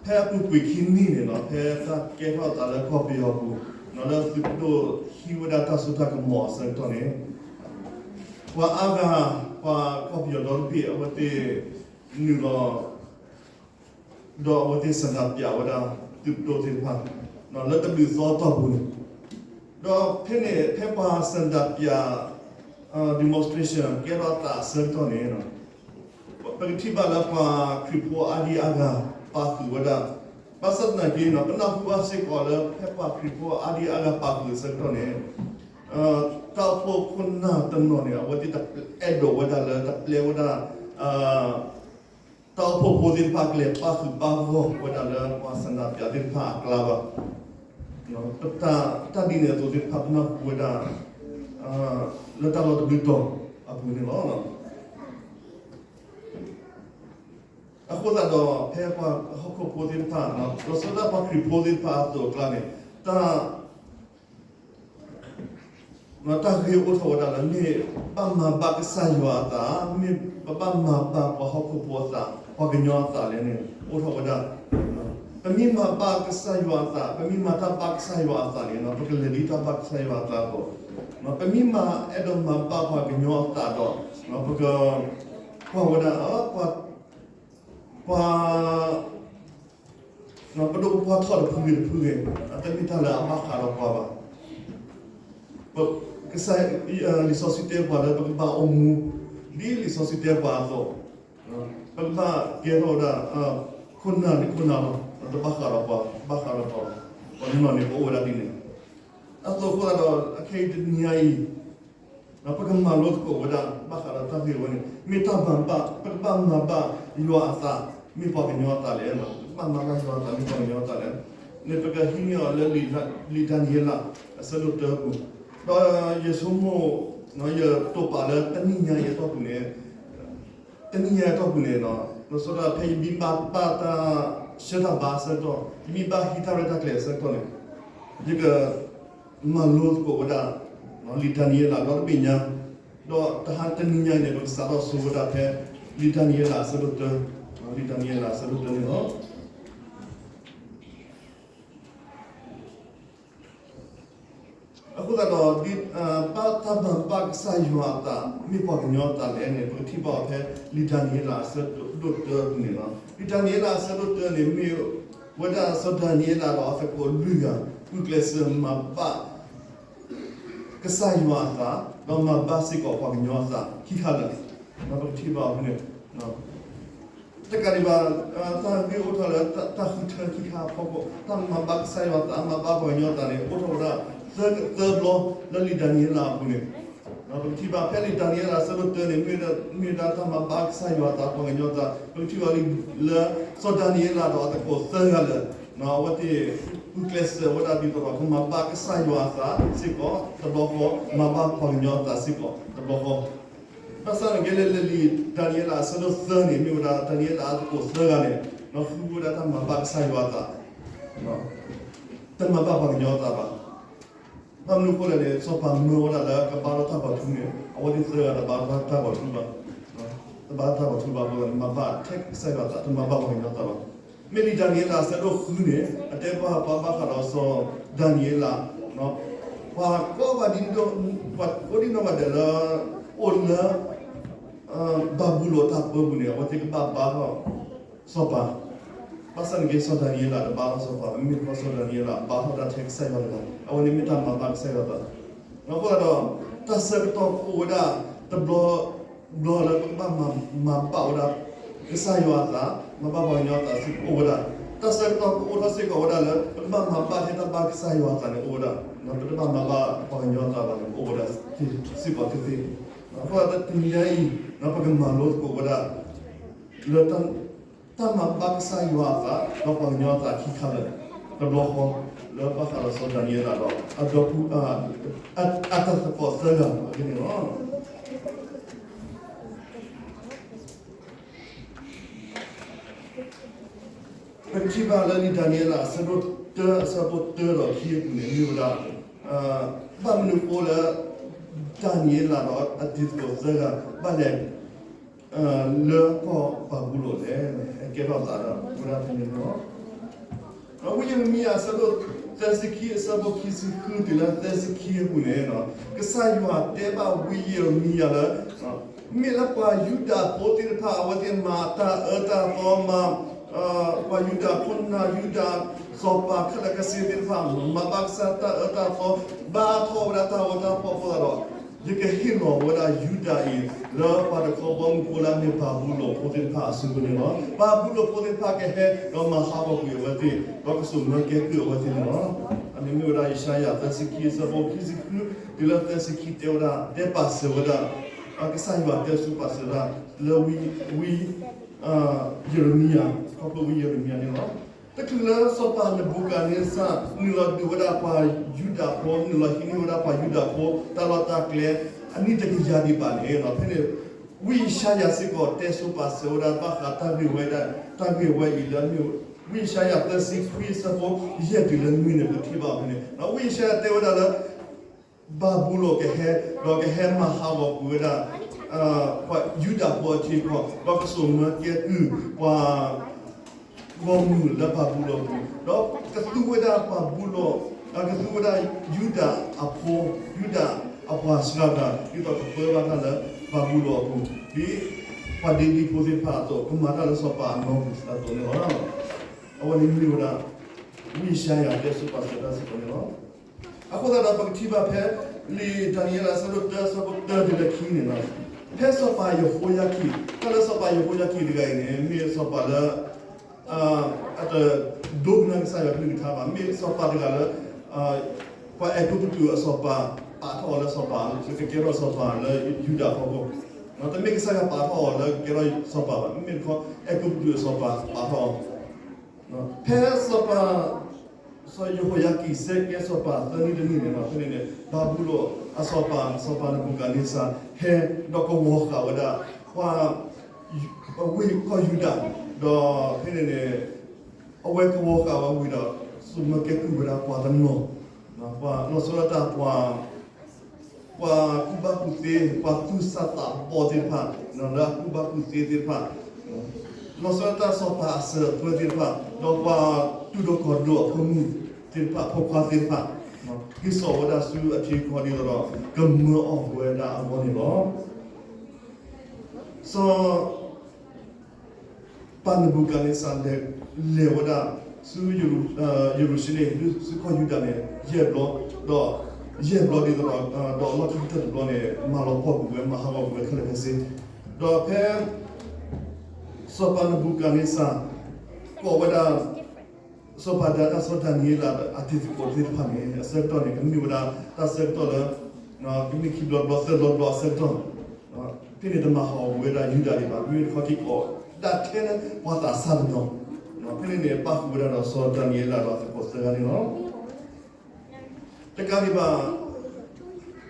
ဖဲအပူၤကွံာ်ခံနံၣ်န့ၣ်လီၤ, ဖဲတၢ်ကဲထီၣ်သးလၢကီၢ်ပယီၤပူၤ, လၢသုးပဒိၣ်ဟံးဝဲဒၣ်တၢ်စိတၢ်ကမီၤအဆၢကတီၢ်န့ၣ်, ပှၤအါဂၤ, ပှၤကီၢ်ပယီၤဒီတဘ့ၣ် အဝဲသ့ၣ်နုာ်လီၤ ဒီးအဝဲသ့ၣ်ဆန္ဒပြဝဲဒၣ် သုးပဒိၣ်သ့ၣ်တဖၣ် လၢတဘျုးသီအတီၢ်ပူၤန့ၣ်, ဒီးဖဲန့ၣ် ဖဲပှၤဆန္ဒပြ demonstration ကဲထီၣ်အသးအဆၢကတီၢ်န့ၣ်, ပကထံၣ်ဘၣ်လၢပှၤခရံာ်ဖိအါဒံအါဂၤပာ်ဃုာ်ဝဲဒၣ်, ဘၣ်ဆၣ်သနာ်က့ ပနၢ်ဟူဘၣ်စ့ၢ်ကီးလၢဖဲပှၤခရံာ်ဖိအါဒံအါဂၤပာ်ဃုာ်အဆၢကတီၢ်န့ၣ်, တၢ်အိၣ်ဖှိၣ်ခိၣ်နၢ်တနီၤန့ၣ် အဝဲသ့ၣ်အဲၣ်ဒိးဝဲဒၣ်လၢတပျဲဝဲဒၣ် တၢ်အိၣ်ဖှိၣ်ဖိသ့ၣ်တဖၣ်ကလဲၤပာ်ဃုာ်ပာ်ဂီၢ်ဝဲဒၣ်လၢပှၤဆန္ဒပြသ့ၣ်တဖၣ်အကျါဘၣ်. တၢ်ဒ်န့ၣ်အသိးသ့ၣ်တဖၣ်ပနၢ်ဟူဝဲဒၣ် လၢတၢ်လီၢ်တဘျုးတီၤအပူၤန့ၣ်လီၤ. အဃိသတးဒီး ဖဲပှၤဟီၣ်ခိၣ်ဖိသ့ၣ်တဖၣ်, လီၤဆီဒၣ်ပှၤခရံာ်ဖိသ့ၣ်တဖၣ်အသိးအကျါန့ၣ်, တၢ် တၢ်ဂ့ၢ်အိၣ်ထီၣ်ဝဲဒၣ်လၢ မ့ၢ်ဘၣ်မၤဘၣ်ကစၢ်ယွၤအသး, မ့ၢ်ပဘၣ်မၤဘၣ်ပှၤဟီၣ်ခိၣ်ဖိအသး, ပှၤကညီအသးလဲၣ်န့ၣ် အိၣ်ထီၣ်ဝဲဒၣ်. ပမ့ၢ်မၤဘၣ်ကစၢ်ယွၤအသး, ပမ့ၢ်မၤတၢ်ဘၣ်ကစၢ်ယွၤအသးန့ၣ်, ပကလဲၤဒ်တၢ်ဘၣ်ကစၢ်ယွၤအသးအသိး, ပမ့ၢ်မၤအဲၣ်ဒိးမၤဘၣ်ပှၤကညီအသးဒီး, ပကကွၢ်ဝဲဒၣ် ပှၤ ပဒိၣ်ပပှၢ်ထီၣ်တဖုဂ့ၤတဖုဂ့ၤ, တမ့ၢ်တၢ်လၢအဘၣ်ဃးဒီးပှၤဘၣ်. ကစၢ်, လံာ်စီဆှံတဲပှၤလၢပကဘၣ်အိၣ်မူ ဒ်လံာ်စီဆှံတဲပှၤအသိး, ပကဘၣ်ကဲထီၣ်ဝဲဒၣ် ခိၣ်နၢ်န့ၣ်ခိၣ်နၢ်လီၤ, တဘၣ်ဃးဒီးပှၤ, ဘၣ်ဃးဒီးပှၤ, ပှၤတနီၤန့ၣ် ပအိၣ်ဝဲဒၣ်ဒ်န့ၣ်. အသိးအဃိသတးဒီး အခဲအံၤတနံၤညါအံၤ ပကမၤလိသကိးဝဲဒၣ် ဘၣ်ဃးဒီးတၢ်ဂ့ၢ်ဝဲန့ၣ် မ့ၢ်တၢ်မၤဘၣ်, ပကဘၣ်မၤဘၣ်ယွၤအသး, မ့ၢ်ပှၤကညီအသးလဲၣ်, ပကဘၣ်မၤဘၣ်ယွၤအသး မ့ၢ်ပှၤကညီအသးလဲၣ်. န့ၣ်ပကဟံးန့ၢ်အီၤလၢ လံာ်ဒၤနံးယ့လး အဆၢဒိၣ်တၢအပူၤ, ဒီးယဆိကမိၣ် ယတိာ်ပာ်လၢတနံၣ်ညါအံၤအတီၢ်ပူၤန့ၣ်, တနံၣ်ညါအံၤအတီၢ်ပူၤန့ၣ်, လီၤဆီဒၣ်ဖဲယမ့ၢ်ဘၣ်တၢ်ဆှၢတၢ်ဘါအဆၢကတီၢ်, ယမ့ၢ်ဘၣ်ဟံးတၢ်ရဲၣ်တၢ်ကျဲၤအဆၢကတီၢ်န့ၣ်, ယက မၤလိသကိးဝဲဒၣ် လံာ်ဒၤနံးယ့လးဒီတဘ့ၣ်ညါ, ဒီးတဟါတနံၤညါအံၤန့ၣ် ပကစးထီၣ်ဆိဝဲဒၣ်ဖဲ လံာ်ဒၤနံးယ့လးအဆၢဒိၣ်တၢ, လံာ်ဒၤနံးယ့လးအဆၢဒိၣ်တၢန့ၣ်လီၤ. အဃိသတးဒီး ဘၣ်တၢ်မၤဘၣ်ကစၢ်ယွၤအသး မ့ၢ်ပှၤကညီအသးလဲၣ်န့ၣ် ပကထံၣ်ဘၣ်အီၤဖဲ လံာ်ဒၤနံးယ့လးအဆၢဒိၣ်တၢအပူၤန့ၣ်လီၤ. လံာ်ဒၤနံးယ့လးအဆၢဒိၣ်တၢန့ၣ် မ့ၢ်ဝဲဒၣ်စီၤဒၤနံးယ့လးဒီးအသကိးလွံၢ်ဂၤ ဂုာ်ကျဲးစၢးမၤဘၣ် ကစၢ်ယွၤအသး, ဒီးမၤဘၣ်စ့ၢ်ကီးပှၤကညီအသးခံခါလၢာ်, ပကထံၣ်ဘၣ်အီၤဖဲန့ၣ် တကးဒံးဘၣ်, တၢ်ဂ့ၢ်အိၣ်ထီၣ်လၢ တၢ်ဃုထၢခံခါအဖီခိၣ်, တၢ်မၤဘၣ်ကစၢ်ယွၤအသး မၤဘၣ်ပှၤကညီအသးန့ၣ် အိၣ်ထီၣ်ဝဲဒၣ်သၢဘျီလၢလံာ်ဒၤနံးယ့လးအပူၤန့ၣ်, ပကထံၣ်ဘၣ်ဖဲလံာ်ဒၤနံးယ့လးအဆၢဒိၣ်တၢန့ၣ် မ့ၢ်ဝဲဒၣ်တၢ်မၤဘၣ်ကစၢ်ယွၤအသး ပှၤကညီအသး, ပကထံၣ်ဘၣ်လၢ စီၤဒၤနံးယ့လးဒီးအသကိးသၢဂၤလၢာ် အဝဲသ့ၣ်ဂုာ်ကျဲးစၢးဝဲဒၣ်ဒ်သိးဒီး ကမၤဘၣ်ကစၢ်ယွၤအသးစ့ၢ်ကီးတဘျီဃီ, မၤဘၣ်ပှၤကညီအသးစ့ၢ်ကီးတဘျီဃီ. ဘၣ်ဆၣ်န့ၣ်ကဲလၢ လံာ်ဒၤနံးယ့လးအဆၢဒိၣ်သၢန့ၣ် မ့ၢ်ဝဲဒၣ်ဒၤနံးယ့လးအသကိးသၢဂၤန့ၣ် ဃုဝဲဒၣ်တၢ်မၤဘၣ်ကစၢ်ယွၤအသး, တမၤဘၣ်ပှၤကညီအသးဘၣ်. ဘၣ်မနုၤအဃိလဲၣ်န့ၣ် စီၤပၤမၢဝဲဒၣ်လၢကဘါထီၣ်တၢ်ဘီၣ်ထူန့ၣ် အဝဲသ့ၣ်သၢဂၤတဘါထီၣ်တၢ်ဘီၣ်ထူဘၣ်, တဘါထီၣ်တၢ်ဘီၣ်ထူဘၣ်အဃိန့ၣ် မၤဘၣ်ထဲကစၢ်ယွၤအသး တမၤဘၣ်ပှၤကညီအသးဘၣ်. မ့ၢ်လံာ်ဒၤနံးယ့လးအဆၢဒိၣ်ဃုန့ၣ် အတဲဘၣ်ပှၤဘၣ်ဃးဒီးစီၤဒၤနံးယ့လး, ပှၤကိးဂၤဒဲး, ပှၤကိးဒံနီၢ်ဂၤဒဲးလၢ အိၣ်လၢ ဘၤဘူလိၣ်တၢ်ပၢပူၤန့ၣ် အဝဲသ့ၣ်ကဘၣ်ဘါထီၣ် စီၤပၤ, ဘၣ်ဆၣ်န့ၣ်က့ စီၤဒၤနံးယ့လးတဘါထီၣ်စီၤပၤ, မ့မ့ၢ်ဃီစီၤဒၤနံးယ့လးဘါထီၣ်တၢ်ထဲကစၢ်ယွၤတဂၤ, အဝဲန့ၣ်မ့ၢ်တၢ်မၤဘၣ်ကစၢ်ယွၤအသး. အဃိသတးဒီး တၢ်ဆၢကတီၢ်ကအိၣ်ဝဲဒၣ်တဘျီ ဘျီလၢပကဘၣ်မၤဘၣ်ဝဲဒၣ် ကစၢ်ယွၤအသး, မၤဘၣ်ပှၤကညီအသးစ့ၢ်ကီးအိၣ်ဝဲဒၣ်. တၢ်ဆၢကတီၢ်ကအိၣ်ထီၣ်စ့ၢ်ကီးဝဲဒၣ်လၢ ပကဘၣ်မၤဘၣ်ထဲတၢ်ဘၣ်ကစၢ်ယွၤအသးန့ၣ်အိၣ်ဝဲဒၣ်, ပတဘၣ်မၤဘၣ်ပှၤကညီအသးဘၣ်န့ၣ် အိၣ်ဝဲဒၣ်စ့ၢ်ကီးသ့သ့. အဃိသတးတနံၤညါအံၤ ပကမၤလိသကိးဝဲဒၣ် လၢ တၢ်မၤဘၣ်ကစၢ်ယွၤအသး ဒီးပှၤကညီအသးခံခါလၢာ် တဘျီဃီ လၢဘၣ်ဃးဒီးစီၤဒၤနံးယ့လးဒီး အဒီပုၢ် အတၢ်သကိးသၢဂၤအဂ့ၢ်န့ၣ်လီၤ. ပကထံၣ်ဘၣ်လၢလံာ်ဒၤနံးယ့လးအဆၢဒိၣ်တၢ အဆၢဖိတၢဒီးခံအပူၤန့ၣ် မ့ၢ်ဝဲဒၣ် ဘၣ်မနုၤအဃိလၢ ဒၤနံးယ့လးဒီးအတံၤသကိးသၢဂၤ ဘၣ်လဲၤ လၢကီၢ်ဘၤဘူလိၣ်လဲၣ်, ဟဲကဲထီၣ်သးဒီးဝဲဒၣ်ဖဲန့ၣ်လီၤ. ဝံယံးရမံယၤအဆၢဒိၣ်သၢဆံခံအဆၢဖိခံဆံဃုတုၤလၢသၢဆံခံအပူၤန့ၣ်, ကစၢ်ယွၤတဲဘၣ်ဝံယံးရမံယၤလၢ မ့ၢ်လၢပှၤယူဒၤဖိသ့ၣ်တဖၣ် အဝဲသ့ၣ်မၤတၢ်အၢတၢ်သီ မၤ ပှၤယူဒၤဖိ ယူဒၤစီၤပၤခဲလၢာ်ခဲဆ့သ့ၣ်တဖၣ် မၤဘၣ်ကစၢ်တၢ်အၢတၢ်သီ ဘါထီၣ်ဝဲဒၣ်တၢ်ဂီၤတၢ်ဖီၣ်အဃိသတးဒီး ယကဟ့ၣ်လီၤဝဲဒၣ်ယူဒၤအံၤ လၢပှၤတခီဘီမုၢ်ဖိလၢအမ့ၢ်ဘၤဘူလိၣ်ဖိသ့ၣ်တဖၣ်အစုပူၤန့ၣ်လီၤ. ဘၤဘူလိၣ်ဖိသ့ၣ်တဖၣ်ကဟဲ ဒီးမၤဟးဂီၤကွံာ်အဝဲသ့ၣ် ဒီးကစိာ်မၢကဲကုၢ်အဝဲသ့ၣ်န့ၣ်လီၤ. အန့ၣ်မ့ၢ်ဝဲဒၣ်ယၡါယၤသၢဆံခံအဆၢဖိခံဆံဃု တုၤလၢသၢဆံခံတဲဝဲဒၣ် တဲပာ်စၢၤဝဲဒၣ် ကစၢ်ယွၤတဲဆူပာ်စၢၤဝဲဒၣ် လၢဝံ ဝံ ယံးရမံယၤ ခီဖျိဝံယံးရမံယၤန့ၣ်လီၤ. တချုးလၢစီၤပၤနဘူၤကၤန့စၢ် နုာ်လီၤဒုးဝဲဒၣ်ပှၤယူဒၤဖိ နုာ်လီၤဟံးန့ၢ်ဝဲဒၣ်ပှၤယူဒၤဖိ တၢ်လီၢ်တၢ်ကျဲ အနံၣ်တကယၤဒံးဘၣ်န့ၣ်လီၤ. ဖဲန့ၣ် ဝံယၡါယၤစ့ၢ်ကီးတဲဆိပာ်စၢၤဝဲဒၣ် ဘၣ်ဃးတၢ်ဂ့ၢ်ဝဲဒၣ် တၢ်ဂ့ၢ်ဝဲအံၤလၢမ့ၢ် ဝံယၡါယၤသၢဆံခွံအဆၢဖိ ယဲၢ်တုၤလၢနွံန့ၣ် ပထံၣ်ဘၣ်ဖဲန့ၣ် ဝံယၡါယၤတဲဝဲဒၣ်လၢ ဘၤဘူလိၣ်ကဟဲ ဒီးကဟဲမၤဟးဂီၤကွံာ်ဝဲဒၣ် ပှၤယူဒၤဖိအထံအကီၢ် ဒီးကစိာ်မၢကဲကုၢ်ပှၤ ဂီၢ်မုၢ်လၢဘၤဘူလိၣ်အပူၤ ဒီးကသူဝဲဒၣ်ဘၤဘူလိၣ် ကသူဝဲဒၣ်ယူဒၤအဖိ ယူဒၤအပှၤစှၤဂၤ ဒ်သိးကပၢဘၣ်တၢ်လၢဘၤဘူလိၣ်အပူၤ ဒ်ပှၤဒ့ဒံဖိသ့ၣ်တဖၣ်အသိး ကမၤတၢ်လၢစီၤပၤအနီၢ်ပူၤအသိးန့ၣ်လီၤ. အဝဲန့ၣ်မ့ၢ်ဝဲဒၣ် ဝံယၡါယၤတဲဆိပာ်စၢၤတၢ်စ့ၢ်ကီးန့ၣ်လီၤ. အဃိသတးဒီး ပကထံၣ်ဘၣ်ဖဲ လံာ်ဒၤနံးယ့လးအဆၢဒိၣ်တၢ အဆၢဖိတၢတုၤလၢခံန့ၣ်လီၤ. ဖဲစီၤပၤယဟိယၤခံး တၢ်လၢစီၤပၤယဟိယၤခံးတဂၤအံၤန့ၣ် မ့ၢ်စီၤပၤလၢ အတဒိကနၣ်ကစၢ်ယွၤကလုၢ်ကထါဘၣ်. မ့ၢ်စီၤပၤတဂၤလၢ ပှၤအဲၤကူပတူးအစီၤပၤ ပာ်ထီၣ်အီၤလၢစီၤပၤ လၢကကဲထီၣ်စီၤပၤလၢယူဒၤအဖီခိၣ်, တမ့ၢ်ကစၢ်ယွၤပာ်ထီၣ်အီၤလၢကကဲထီၣ်စီၤပၤဘၣ်. မ့မ့ၢ်တခီ အဲၤကူပတူးအစီၤပၤပာ်ထီၣ်အီၤ ဖဲစီၤပၤ စီၤယဟိယၤခံးစဲးကဲစီၤပၤသၢနံၣ်တနံၣ်န့ၣ်လီၤ. ဖဲန့ၣ်န့ၣ် ဘၤဘူလိၣ်အစီၤပၤ စီၤပၤနဘူၤခၣ်နံစၢ် ဟဲဒီးကဝီၤဃာ်ဝဲဒၣ် ပှၤ ဝ့ၢ်ကီၢ်ယူဒၤ, ဒီးဖဲန့ၣ်န့ၣ် အဝဲကဝီၤဃာ်ဝဲဝံၤဒီး စိာ်မၢကဲကုၢ်ဝဲဒၣ်ပှၤတနီၤ, ပှၤလီၤဆီဒၣ်တၢ်ပှၤ ပှၤကူၣ်ဘၣ်ကူၣ်သ့ ပှၤသူၣ်စၢ်သးဘီၣ်သ့ၣ်တဖၣ် လၢအကူၣ်ဘၣ်ကူၣ်သ့သ့ၣ်တဖၣ်, လီၤဆီဒၣ်တၢ်စီၤပၤအစၢၤအသွဲၣ်သ့ၣ်တဖၣ် ဒီးပှၤတူၢ်ဒိၣ်ခီၣ်ဒိၣ်အဖိမုၣ်သ့ၣ်တဖၣ် ဖိခွါသ့ၣ်တဖၣ် ဟ့ၣ်စိာ်ဝဲဒၣ်ဆူအထံအကီၢ်ဒ်သိးဒီး ကမၢအီၣ်ဝဲဒၣ်အဂီၢ်န့ၣ်လီၤ. စီၤ ပၤနဘူၤခၣ်နံစၢ်လဲၤ လဲၤဝဲဒၣ်ဆူ ယရူၤၡလ့ၣ် ဆူကီၢ်ယူဒၤန့ၣ် ယဲၢ်ဘျီ, ဒီး ယဲၢ်ဘျီဒ်သိးဒီး ဒီးအလီၢ်ခံကတၢၢ်တဘျီန့ၣ် မၤလီၤပှီၢ်ကွံာ်ဝဲ မၤဟးဂီၤကွံာ်ဝဲခဲလၢာ်ခဲဆ့, ဒီးဖဲ စီၤပၤနဘူၤခၣ်နံစၢ် ကိးဝဲဒၣ် စီၤပၤဒၤ စီၤဒၤနံးယ့လး အတံၤသကိးသ့ၣ်တဖၣ်န့ၣ် အဆၢကတီၢ်န့ၣ် ကမ့ၢ်ဝဲဒၣ်တၢ်ဆၢကတီၢ်လၢ ကမ့ၢ်ခံဘျီတဘျီ သၢဘျီတဘျီအဆၢကတီၢ်, ဖဲန့ၣ်တမၤဟးဂီၤဝဲဒၣ်ယူဒၤဒံးဘၣ်, မ့မ့ၢ်တခီက့ၤကိးဒၣ်ထဲလၢပှၤသးစၢ်တနီၤ, ဖဲန့ၣ်န့ၣ် ပၣ်ဃုာ်ဝဲဒၣ်ဒီးစီၤဒၤနံးယ့လးဒီးအသကိးသၢဂၤန့ၣ်လီၤ. တကးဒံးဘၣ်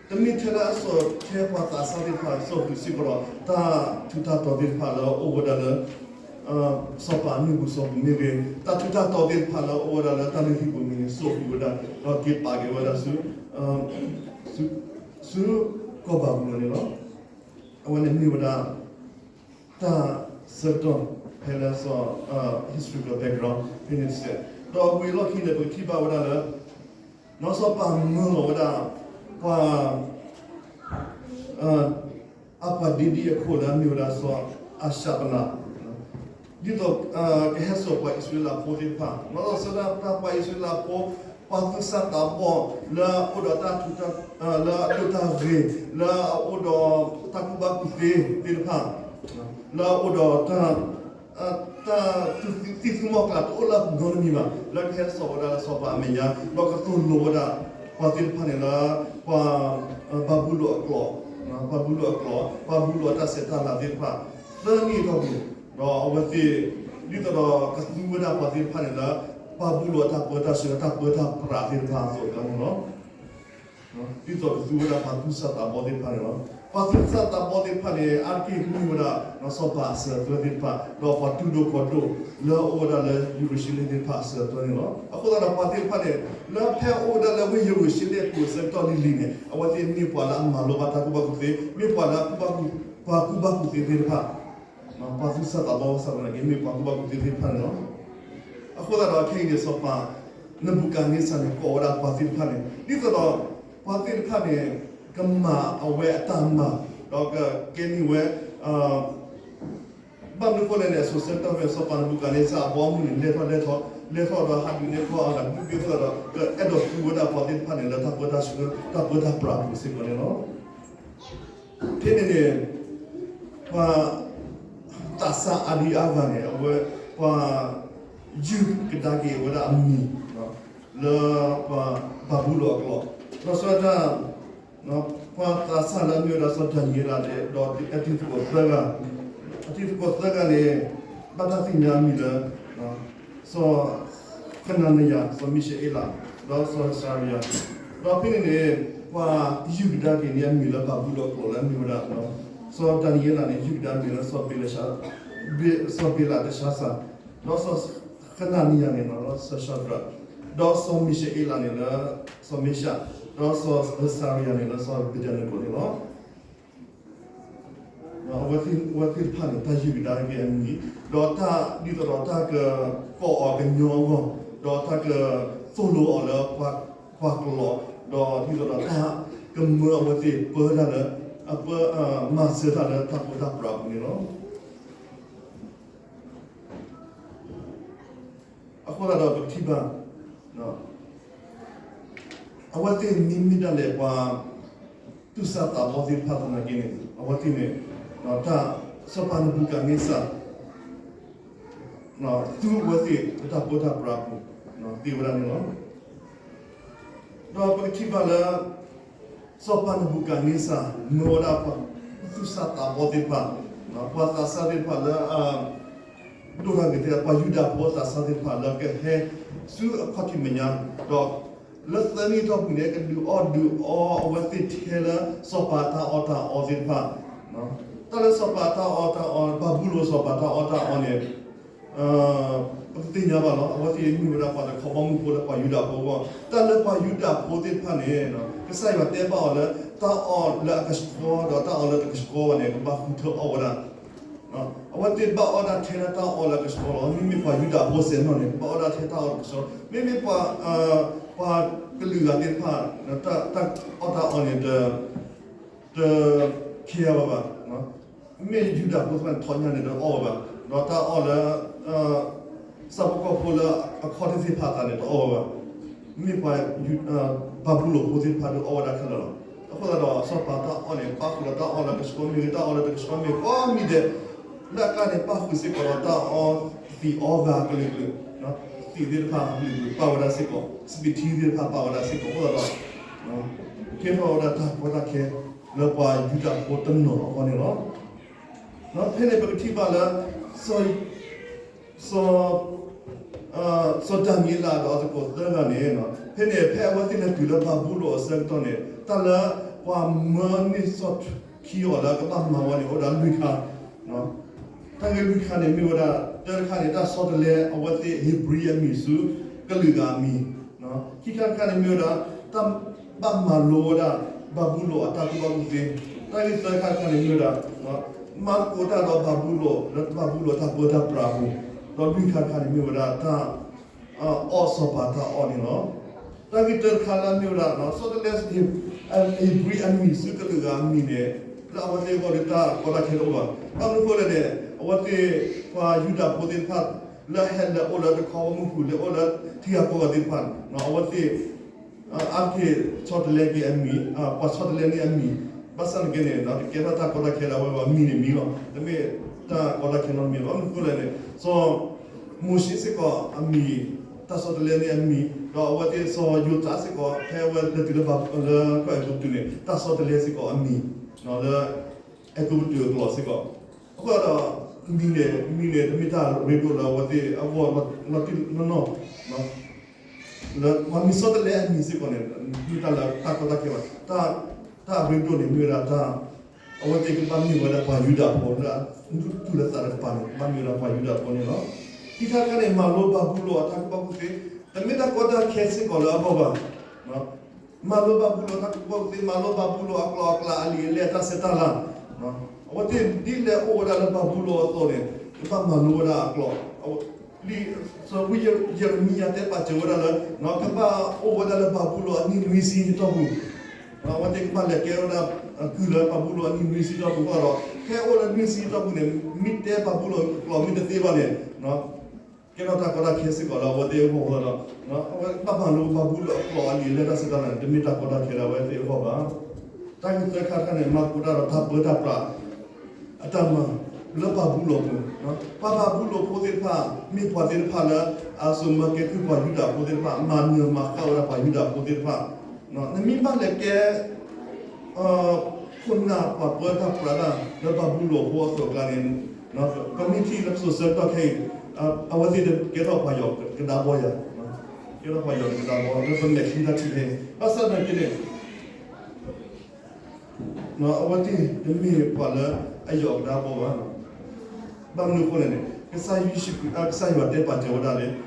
တမ့ၢ်ထဲလၢအစိာ်ထဲပှၤသးစၢ်သ့ၣ်တဖၣ် စိာ်ဃုာ်စ့ၢ်ကီးဒီး တၢ်ထူးတၢ်တီၤသ့ၣ်တဖၣ်လၢအအိၣ်ဝဲဒၣ်လၢ စီၤပၤအနုၢ်ပူၤစီၤပူၤမ့ၢ်ဂ့ၤ, တၢ်ထူးတၢ်တီၤသ့ၣ်တဖၣ်လၢအအိၣ်ဝဲဒၣ်လၢတၢ်လုၢ်ဟံၣ်ပူၤမ့ၢ်ဂ့ၤ စိာ်ဃုာ်ဝဲဒၣ် ဒီးက့ၤပာ်က့ၤဝဲဒၣ်ဆူ ဆူ ဆူကီၢ်ဘၤဘူၤလိၣ်န့ၣ်လီၤ. အဝဲန့ၣ်မ့ၢ်ဝဲဒၣ် တၢ်ဆၢကတီၢ်ဖဲလၢစီၤ historical background ဖဲန့ၣ်တစဲး, ဒီးဝံၤအလီၢ်ခံန့ၣ် ပကထံၣ်ဘၣ်ဝဲဒၣ်လၢ နီၢ်စီၤပၤမၢလီၤဝဲဒၣ် ပှၤ အပှၤဒ့ဒံအခိၣ်လၢအမ့ၢ်ဝဲဒၣ်စီၤအၤၡၤဘနၤ, ဒ်သိး ကဟဲစိာ်ပှၤအံၣ်စရ့လးဖိသ့ၣ်တဖၣ်, နီၢ်စီၤပၤမၢလီၤဝဲဒၣ်ပှၤအံၣ်စရ့လးဖိ ပှၤသူၣ်စၢ်သးဘီၣ် လၢအအိၣ်ဒီးတၢ်ထူး လၢအဒိၣ်တၢ်ဂ့ၤ လၢအအိၣ်ဒီးတၢ်ကူၣ်ဘၣ်ကူၣ်သ့သ့ၣ်တဖၣ်, လၢအအိၣ်ဒီးတၢ် တၢ်သံၣ်သူမီၢ်ကျၢ်တအိၣ်လၢအပူၤနီတမံၤဘၣ်, လၢကဟဲစိာ်ဝဲဒၣ်လၢစီၤပၤအမဲာ်ညါ ဒီးကသိၣ်လိဝဲဒၣ် ပှၤသ့ၣ်တဖၣ်န့ၣ်လၢ ပှၤ ဘၤဘူလိၣ်အကျိာ်, ဘၤဘူလိၣ်အကျိာ်, ဘၤဘူလိၣ်အတၢ်ဆဲးတၢ်လၤသ့ၣ်တဖၣ် သၢနံၣ်အတီၢ်ပူၤ, ဒီးအဝဲသ့ၣ် ဒ်သိးဒီးကသူဝဲဒၣ်ပှၤသ့ၣ်တဖၣ်န့ၣ်လၢ ဘၤဘူလိၣ်အတၢ်ပၢတၢ်ဆှၢ တၢ်ပၢတၢ်ပြးသ့ၣ်တဖၣ်အသိးန့ၣ်လီၤ. ဒ်သိးကသူဝဲဒၣ်ပှၤသူၣ်စၢ်သးဘီၣ်သ့ၣ်တဖၣ်န့ၣ်လီၤ. ပှၤသူၣ်စၢ်သးဘီၣ်သ့ၣ်တဖၣ်န့ၣ် အါတက့ၢ်ကမ့ၢ်ဝဲဒၣ် စီၤပၤအစၢၤအသွဲၣ်သ့ၣ်တဖၣ် ဒီးပှၤတူၢ်ဒိၣ်ခီဒိၣ်လၢအအိၣ်ဝဲဒၣ်လၢယရူၤၡလ့ၣ်သ့ၣ်တဖၣ်အစၢၤအသွဲၣ်န့ၣ်လီၤ. အဃိသတးဒီးပှၤသ့ၣ်တဖၣ်န့ၣ် လၢဖဲအအိၣ်ဝဲဒၣ်လၢဝ့ၢ်ယရူၤၡလ့ၣ်အပူၤအဆၢကတီၢ်လံၤလံၤန့ၣ် အဝဲသ့ၣ်မ့ၢ်ပှၤလၢအမၤလိဘၣ်တၢ်ကူၣ်ဘၣ်ကူၣ်သ့ မ့ၢ်ပှၤလၢ ပှၤကူၣ်ဘၣ်ကူၣ်သ့သ့ၣ်တဖၣ် ပှၤသူၣ်စၢ်သးဘီၣ်စးန့ၣ်က့ မ့ၢ်ပှၤကူၣ်ဘၣ်ကူၣ်သ့သ့ၣ်တဖၣ်န့ၣ်လီၤ. အဃိသတးဒီးခဲအံၤန့ၣ် စီၤပၤနဘူၤကၤန့စၢ်န့ၣ် ကိးဝဲဒၣ်ပှၤသ့ၣ်တဖၣ်န့ၣ် ဒ်သိးဒီး ပှၤသ့ၣ်တဖၣ်န့ၣ် ကမၤအဝဲအတၢ်မၤ ဒီးကကဲန့ၢ်ဝဲ ဘၣ်မနုၤအဃိလဲၣ်န့ၣ် အစိၤဆၢကတီၢ်ဖဲ စီၤပၤနဘူၤကၤန့စၢ်အဘီအမုၢ်န့ၣ် လဲၤထီၣ်လဲၤထီၣ် လဲၤထီၣ်ဒီးဟးဒုးနဲၣ်ဖီအဂၤဒုးဘ့ၣ်အဃိသတးဒီး ကအဲၣ်ဒိးသူဝဲဒၣ်ပှၤသ့ၣ်တဖၣ်န့ၣ် လၢတၢ်ပၢတၢ်ဆှၢ တၢ်ပၢတၢ်ပြးအပူၤစ့ၢ်ကီးန့ၣ်လီၤ. ဖဲန့ၣ်န့ၣ် ပှၤသးစၢ်အါဒံအါဂၤန့ၣ် အဝဲ ပှၤယုၢ်ကဒါက့ၤဝဲဒၣ်အမံၤ လၢပှၤဘၤဘူလိၣ်အကျိာ် ဒီးဆၢတၢ် ပှၤသးစၢ်လၢအမ့ၢ်ဝဲဒၣ်စီၤဒၤနံးယ့လး ဒီးအတံၤသကိးသၢဂၤ, အတံၤသကိးသၢဂၤန့ၣ် ဘၣ်တၢ်သ့ၣ်ညါအမံၤလၢ စီၤ ခနၤနယၤ, စီၤမံၤၡအ့လး, ဒီးစီၤစၤရယၤ, ဒီးဖဲန့ၣ်န့ၣ် ပှၤယုၢ်ကဒါက့ၤန့ၢ်အမံၤလၢဘၤဘူလိၣ်အကျိာ်လၢအမ့ၢ်ဝဲဒၣ် စီၤဒၤနံးယ့လးန့ၣ် ယုၢ်ကဒါမံၤလၢစီၤ ဘ့လးတၡါစၤ, ဒီးစီၤခနၤနယၤန့ၣ်လၢစီၤၡဒြး, ဒီးစီၤမံၤၡအ့လးန့ၣ်လၢစီၤမ့ၡး, ဒီးစီၤစၤရယၤန့ၣ်လၢစီၤအဘ့းဒနကိၤန့ၣ်လီၤ. အဝဲသ့ၣ်တဖၣ်န့ၣ် တၢ်ယုၢ်ကဒါက့ၤအမံၤ, ဒီးတၢ်ဒ်သိးဒီးတၢ်ကကိးအီၤကညီအဂီၢ်, ဒီးတၢ်ကသိၣ်လိအီၤလၢပှၤကျိာ်, ဒီးဒ်သိးဒီးတၢ်ကမၢအဝဲသ့ၣ်ပၢတၢ်လၢ အပၢ မၤစၢၤတၢ်လၢတၢ်ပၢတၢ်ပြးအပူၤန့ၣ်လီၤ. အဃိသတးဒီးပကထံၣ်ဘၣ် အဝဲသ့ၣ်မ့မ့ၢ်ဒၣ်လဲာ်ပှၤ သူၣ်စၢ်သးဘီသ့ၣ်တဖၣ်သနာ်က့န့ၣ် အဝဲသ့ၣ်န့ၣ် တၢ် စီၤပၤနဘူၤကၤန့စၢ် သူအဝဲသ့ၣ်လၢတၢ်ပၢတၢ်ပြးအပူၤ သ့ဝဲဒၣ်န့ၣ်လီၤ. ဒီးပကထံၣ်ဘၣ်လၢ စီၤပၤနဘူၤကၤန့စၢ် မၢဝဲဒၣ်ပှၤသူၣ်စၢ်သးဘီသ့ၣ်တဖၣ်, ပှၤသးစၢ်သ့ၣ်တဖၣ်လၢ ဒိၣ်ထီၣ်က့ၤသ့ၣ် ပှၤယူဒၤဖိသးစၢ်သ့ၣ်တဖၣ်လၢကဟဲဆူအခီၣ်ထံးမဲာ်ညါ, ဒီးလၢသၢနံၣ်အတီၢ်ပူၤန့ၣ် ကဒုးအီၣ်ဒုးအီအဝဲသ့ၣ်ထဲလၢစီၤပၤတၢ်အီၣ်တၢ်အီသ့ၣ်တဖၣ်, တၢ်လၢစီၤပၤတၢ်အီၣ်တၢ်အီ ဘၤဘူလိၣ်စီၤပၤတၢ်အီၣ်တၢ်အီန့ၣ် ပကသ့ၣ်ညါဘၣ်လီၤ. အဝဲသ့ၣ်မ့ၢ်ဝဲဒၣ်ပှၤတခီဘီမုၢ်ဖိလၢပှၤယူဒၤဖိအဂီၢ်, တၢ်လၢပှၤယူဒၤဖိသ့ၣ်တဖၣ်န့ၣ် ကစၢ်ယွၤတဲဘၣ်အီၤလၢ တၢ်အီၣ်လၢအကဆှီဒီးတၢ်အီၣ်လၢတကဆှီဘၣ်န့ၣ် ကဘၣ်ဃုထၢအီၣ်ဝဲဒၣ် အဝဲသ့ၣ်ဘၣ်အီၣ်ဒၣ်ထဲလၢတၢ်အီၣ်လၢအကဆှီလီၤ. မ့မ့ၢ်ပှၤယူဒၤဖိစဲးနီၣ်န့ၣ် ကဘၣ်အီၣ်ဒၣ်ထဲတၢ်အီၣ်လၢကဆှီ, မ့မ့ၢ်ပှၤ ပှၤကလုာ်ဂၤသ့ၣ်တဖၣ် တၢ်အီၣ်တၢ်အီန့ၣ် တ care ဝဲဘၣ်. မ့ၢ်ယူဒၤဖိသ့ၣ်တဖၣ်န့ၣ် ထီၣ်ညါန့ၣ် တအီၣ်ဝဲဘၣ်, ဒီးတၢ်အီၣ်လၢ ဆၣ်ဖိကီၢ်ဖိလၢအခီၣ်ထံးသ့ၣ်တဖၣ်အသးန့ၣ် တအီၣ်ဝဲဘၣ်. မ့မ့ၢ်ပှၤ ဘၤဘူလိၣ်ဖိသ့ၣ်တဖၣ်ဒီးအီၣ်ဝဲဒၣ်ခဲလၢာ်လီၤ. အဃိသတးဒီး စီၤပၤတၢ်အီၣ်န့ၣ် ပၣ်ဃုာ်ဒီးတၢ်အီၣ်လၢကဆှီမ့ၢ်ဂ့ၤ တၢ်အီၣ်လၢတကဆှီမ့ၢ်ဂ့ၤ ကိးမံၤဒဲး လၢအကျါန့ၣ် ပၣ်ဃုာ်စ့ၢ်ကီးဒီးတၢ်အီသံးအီဂၤကလုာ်ကလုာ်, သံးသ့ၣ်တဖၣ်ကလုာ်ကလုာ်ပၣ်ဝဲဒၣ်စ့ၢ်ကီး, စပံးထံသ့ၣ်တဖၣ်ပၣ်ဝဲဒၣ်စ့ၢ်ကီး အဃိသတးဒီး ကဲထီၣ်ဝဲဒၣ်တၢ်ကီတၢ်ခဲ လၢပှၤယူဒၤဖိတနီၤအဂီၢ်န့ၣ်လီၤ. ဖဲန့ၣ်ပကထံၣ်ဘၣ်လၢ စီၤ စီၤဒၤနံးယ့လးဒီးအသကိးသၢဂၤန့ၣ် ဖဲန့ၣ် ဖဲအဝဲသ့ၣ်လဲၤတုၤလၢဘၤဘူလိၣ်အဆၢကတီၢ်န့ၣ် တၢ်လၢပှၤမၢန့ၢ်ဆီၣ်ခံအီၤလၢကဘၣ်မၤဝဲန့ၣ် အိၣ်ဝဲဒၣ်လွံၢ်ခါ, တၢ်ဂ့ၢ်လွံၢ်ခါန့ၣ်မ့ၢ်ဝဲဒၣ် တၢတခါန့ၣ် တၢ်ဆီတလဲအဝဲသ့ၣ်ဧ့ၤဘြံၤအမံၤဆူကလုာ်ဂၤအမံၤ, ခံခါတခါန့ၣ်မ့ၢ်ဝဲဒၣ် တၢ်ဘၣ်မၤလိဝဲဒၣ် ဘၤဘူလိၣ်အတၢ်ကူၣ်ဘၣ်ကူၣ်သ့, တၢ်ဂ့ၢ်သၢခါတခါန့ၣ်မ့ၢ်ဝဲဒၣ် မၤသကိးတၢ်ဒီးဘၤဘူလိၣ် လၢဘၤဘူလိၣ်တၢ်ပၢတၢ်ပြးအပူၤ, ဒီးလွံၢ်ခါတခါန့ၣ်မ့ၢ်ဝဲဒၣ်တၢ် အီၣ်စီၤပၤတၢ်အီၣ်န့ၣ်လီၤ. တၢ်ဂ့ၢ်တၢတခါလၢအမ့ၢ်ဝဲဒၣ် ဆီတလဲ ဧ့ၤဘြံၤအမံၤဆူကလုာ်ဂၤအမံၤန့ၣ် လၢအဝဲသ့ၣ်အဂီၢ်ဒီးတၢ်ကီတၢ်ခဲတအိၣ်ဘၣ်. ဘၣ်မနုၤအဃိလဲၣ်န့ၣ် အဝဲသ့ၣ်ပှၤယူဒၤဖိသ့ၣ်တဖၣ် လၢဟဲလဲၤအိၣ်လၢတခီဘီမုၢ်ပူၤ လဲၤအိၣ်လၢထံဂၤကီၢ်ဂၤသ့ၣ်တဖၣ်န့ၣ် အဝဲသ့ၣ် အါတက့ၢ်ဆီတလဲက့ၤအမံၤ, ပှၤဆီတလဲန့ၢ်အမံၤ, ဘၣ်ဆၣ်သနာ်က့န့ၣ် တကဲထီၣ်တၢ်ကီတၢ်ခဲလၢအဝဲဘၣ်မံၤန့ၣ်မံၤလီၤ. တမ့ၢ်တၢ်ကီတၢ်ခဲနီတမံၤဘၣ်. ဘၣ်မနုၤအဃိလဲၣ်န့ၣ် စီၤမိၤၡ့စ့ၢ်ကီးအမံၤ တၢ်ဆီတလဲန့ၢ်အမံၤ, ဒီးအဝဲသ့ၣ်စီၤယိၤသးစ့ၢ်ကီး ဖဲအဝဲလဲၤတုၤလၢဘၤ လၢကီၢ်အဲၤကူပတူးန့ၣ် တၢ်ဆီတလဲစ့ၢ်ကီးအမံၤ လၢအဲၤကူပတူးအကျိာ်စ့ၢ်ကီး. အဃိဒီး မံၤန့ၣ် မံၤန့ၣ် တမ့ၢ်တၢ်ရ့ဒိၣ်လၢအဝဲသ့ၣ်အဂီၢ် လီၤတံၢ်လီၤနီၢ် လၢပှၤမံၤဆီတလဲအမံၤစ့ၢ်ကီးန့ၣ် မ့ၢ်တၢ်လၢတၢ်ကီတၢ်ခဲဘၣ်. တၢ်အရ့ဒိၣ်န့ၣ်မ့ၢ်ဝဲဒၣ်တၢ် အဝဲသ့ၣ်ကဘၣ်မ့ၢ်ဝဲဒၣ်ပှၤယူဒၤဖိလၢ တူၢ်လိာ်သးတကပၤန့ၣ် ကဘၣ်မ့ၢ်ဝဲဒၣ်ပှၤယူဒၤဖိန့ၣ်လီၤ. ခံခါတခါန့ၣ် မၤလိဘၤဘူလိၣ်အတၢ်ကူၣ်ဘၣ်ကူၣ်သ့, တမ့ၢ်တၢ်ကီတၢ်ခဲစ့ၢ်ကီးလၢအဂီၢ်ဘၣ်. မၤလိဘၤဘူလိၣ်အတၢ်ကူၣ်ဘၣ်ကူၣ်သ့, မၤလိဘၤဘူလိၣ်အကျိာ်အကျဲ အလံာ်အလဲၢ် အတၢ်ဆဲးတၢ်လၤ. အဝဲသ့ၣ်ဒ်လဲၣ်အိၣ်ဝဲဒၣ်လၢဘၤဘူလိၣ်အသိးန့ၣ် ကဘၣ်မၤလိဝဲဒၣ်အကျိာ်, အဝဲ လံာ်စီဆှံယရမံယၤတဲပာ်စၢၤဝဲဒၣ်လၢ ကဘၣ်အိၣ်ဝဲဒၣ်လၢဘၤဘူလိၣ်အနံၣ်နွံဆံအတီၢ်ပူၤ, အဝဲသ့ၣ်ကဘၣ်လဲၤကဲဝဲဒၣ် ကုၢ်လၢဘၤဘူလိၣ်အနံၣ်နွံဆံအတီၢ်ပူၤဃီဒီး ဖဲအိၣ်လၢနွံဆံအတီၢ်ပူၤန့ၣ် မ့ၢ်တဲဘၤဘူလိၣ်အကျိာ်မ့ၢ်တသ့ဘၣ်န့ၣ် ကဲထီၣ်တၢ်ကီတၢ်ခဲစ့ၢ်ကီးလၢအဝဲသ့ၣ်အဂီၢ်အဃိဒီး အဝဲဘၣ်မၤလိဘၤဘူလိၣ်အကျိာ်အလံာ်အလဲၢ်တၢ်စံးတၢ်နာ်န့ၣ် တမ့ၢ်တၢ်ကီတၢ်ခဲလၢအဝဲသ့ၣ်အဂီၢ်ဘၣ်. တၢ်ဂ့ၢ်သၢခါတခါန့ၣ် မၤသကိးတၢ်ဒီးတၢ်ပၢတၢ်ပြး အတၢ်မၤလၢဘၤဘူလိၣ်အပူၤ, ပှၤဘၤဘူလိၣ်ဖိသ့ၣ်တဖၣ် မ့ၢ်ပှၤသ့ၣ်တဖၣ်လၢ အစိာ်မၢကဲကုၢ်ပှၤယူဒၤဖိသ့ၣ်တဖၣ် မၤနၢၤမၤဃၣ်ဝဲဒၣ်ပှၤယူဒၤဖိသ့ၣ်တဖၣ်, နမ့ၢ်ဘၣ်လဲၤကဲ ခိၣ်နၢ်ပှၤပၢတၢ်ပြးတၢ်လၢဘၤဘူလိၣ်အဖိအသိးအကျါန့ၣ် ကမံးထံၣ်လၢပစိၤဆၢကတီၢ်ခဲအံၤ အဝဲသ့ၣ်ကဲထီၣ်ပှၤယွၤကဒါဘီယၤ, ကဲထီၣ်ပှၤယွၤကဒါဘီ လၢပမဲာ်ချံတၢ်ထံၣ်ခဲအံၤ ဘၣ်ဆၣ်သနာ်က့န့ၣ် အဝဲသ့ၣ်တမ့ၢ်ပှၤလၢအယွၤကဒါဘီဘၣ်. ဘၣ်မနုၤအဃိလဲၣ်န့ၣ် ကစၢ်ယ့ၣ်ၡူးခရံာ် ကစၢ်ယွၤတဲပာ်စၢၤဝဲဒၣ်လၢ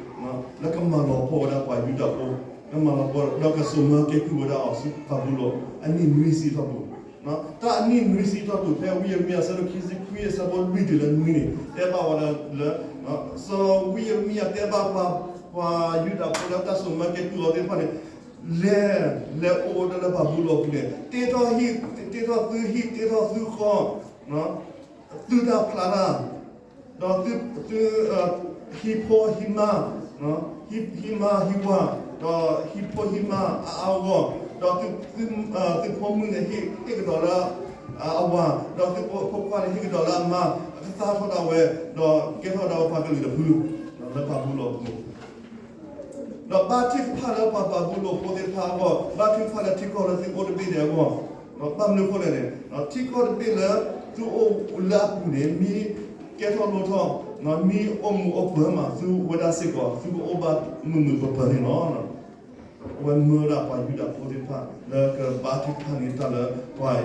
လၢကမၤလီၤပှီၢ်ဝဲဒၣ်ပှၤယူဒၤဖိ, ကမၤလီၤပှီၢ်ဒီးကစိာ်မၢကဲကုၢ်ဝဲဒၣ်အီၤဆူဘၤဘူလိၣ် အနံၣ်နွံဆံအတီၢ်ပူၤ, တၢ်အနံၣ်နွံဆံအတီၢ်ပူၤ ဖဲဝံယံးရမံယၤ အဆၢဒိၣ်ခံဆံခွံ အဆၢဖိလွံၢ်တုၤလၢနွံန့ၣ် တဲဘၣ်ဝဲဒၣ်လၢ စီၤဝံယံးရမံယၤတဲဘၣ်ပှၤ ပှၤယူဒၤဖိလၢတၢ်စိာ်မၢကဲကုၢ်အီၤသ့ၣ်တဖၣ်န့ၣ် လဲၤ လဲၤအိၣ်ဝဲဒၣ်လၢဘၤဘူလိၣ်အပူၤန့ၣ် တ့ထီၣ်ဟံၣ် တ့ထီၣ်သုဟံၣ် တ့ထီၣ်သုဃီ သုတၢ်ဖျးတၢ် ဒီးသု ဟံၣ်ဖိဟံၣ်မါ ဟံၣ်မါဟံၣ်ဝၤ ဒီးဟံၣ်ဖိဟံၣ်မါအါအါဂီၢ်ဂီၢ်, ဒီးသုဖိမုၣ်န့ၣ် ဟ့ၣ်ကဒီးလၢအဝၤ, ဒီးသုဖိခွါန့ၣ် ဟ့ၣ်ကဒီးလၢအမါ, အကသါထီၣ်ဒၣ်ဝဲ, ဒီးကဲထီၣ်ဒၣ်ဝဲပှၤကလုာ်တဖု လၢဘၤဘူလိၣ်အပူၤ ဒီးဘါထုကဖၣ်လၢပှၤဘၤဘူလိၣ်ဖိသ့ၣ်တဖၣ်အဂီၢ်, ဘါထုကဖၣ်လၢထံကီၢ်လၢသုအိၣ်တဘ့ၣ်ဒဲးအဂီၢ်, ဘၣ်မနုၤအဃိလဲၣ်န့ၣ်, ထံကီၢ်တဘ့ၣ်လၢသုအိၣ်လၢအပူၤန့ၣ် မ့ၢ်ကဲထီၣ်လိၣ်ထီၣ်, မ့ၢ်အိၣ်မုာ်အိၣ်ပၢၤမး သုဝဲဒၣ်စ့ၢ်ကီး သုကအိၣ်ဘၣ်မုာ်မုာ်ပၢၤပၢၤန့ၣ်လီၤ. အဝဲမၢဝဲဒၣ်ပှၤယူဒၤဖိသ့ၣ်တဖၣ် လၢကဘါထုကဖၣ်န့ၢ်တၢ်လၢ ပှၤ